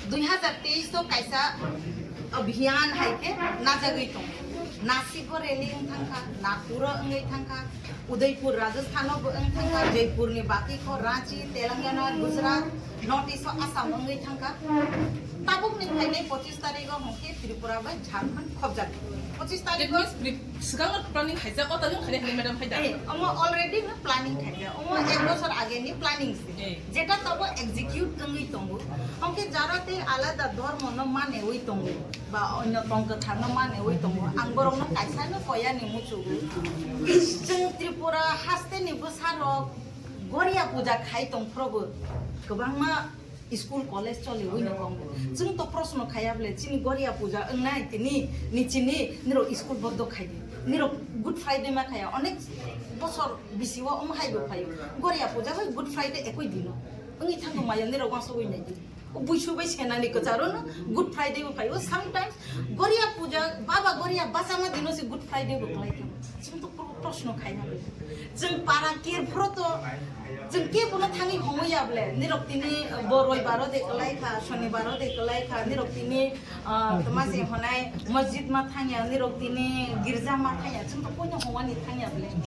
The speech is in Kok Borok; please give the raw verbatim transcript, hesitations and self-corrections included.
Dui hazar teis o kaisa abhiyan hai khe najagwi tongo. Nasigo rally wng thangkha, Nagpuro wngwi thangkha, Udaipur Rajasthan o bo wng thangkha, Jaipur ni bati kho Ranchi, Telangana, Gujarat, North East o Assam wngwi thangkha. Tabuk ni phainai pochis tarik o hwnkhe Tripura bai Jharkhand khobjak. Pochis tarik o Swkang no planning khaijak, o taling khainai hinwi madam khaida. Eh, omo already no planning khaijak. Omo ek bosor age ni planning se. Eh. Jeta tobo execute wngwi tongo. Hwnkhe jara tei alada dhormo no manewi tongo. Ba onyo tong kwthar no manewi tongo. Ang borok no kaisa no koya ni muchugo. Chwng Tripura haste ni bwsa rok Goria puja khai tong phrobo. Kwbangma school, college choli wino tongo. Chwng to proshno khaya bole, chini Goria puja wngnai tini, ni chini, nirok school bondo khai di. Nirok Good Friday ma khaya, onek bosor bisi o omo hai bo phaio. Goria puja bai Good Friday ekoi dino. Wngwi thango maya nirok uansugwi nai di. O buisu bai senani kwcharo no Good Friday bo phaio. Sometimes Goria puja, Baba Goria bachama dino se Good Friday bo khlai thango. Chwng to pro-, proshno khaina. Chwng para kir phro to, chwng ke bono thangwi hongwi ya bole. Nirok tini, uh, bo roibaro de kwlai kha, shonibaro de kwlai kha, nirok tini, uh, tma se honai masjid ma thangya, nirok tini girja ma thangya, chwng to koino hongwani thangya bole.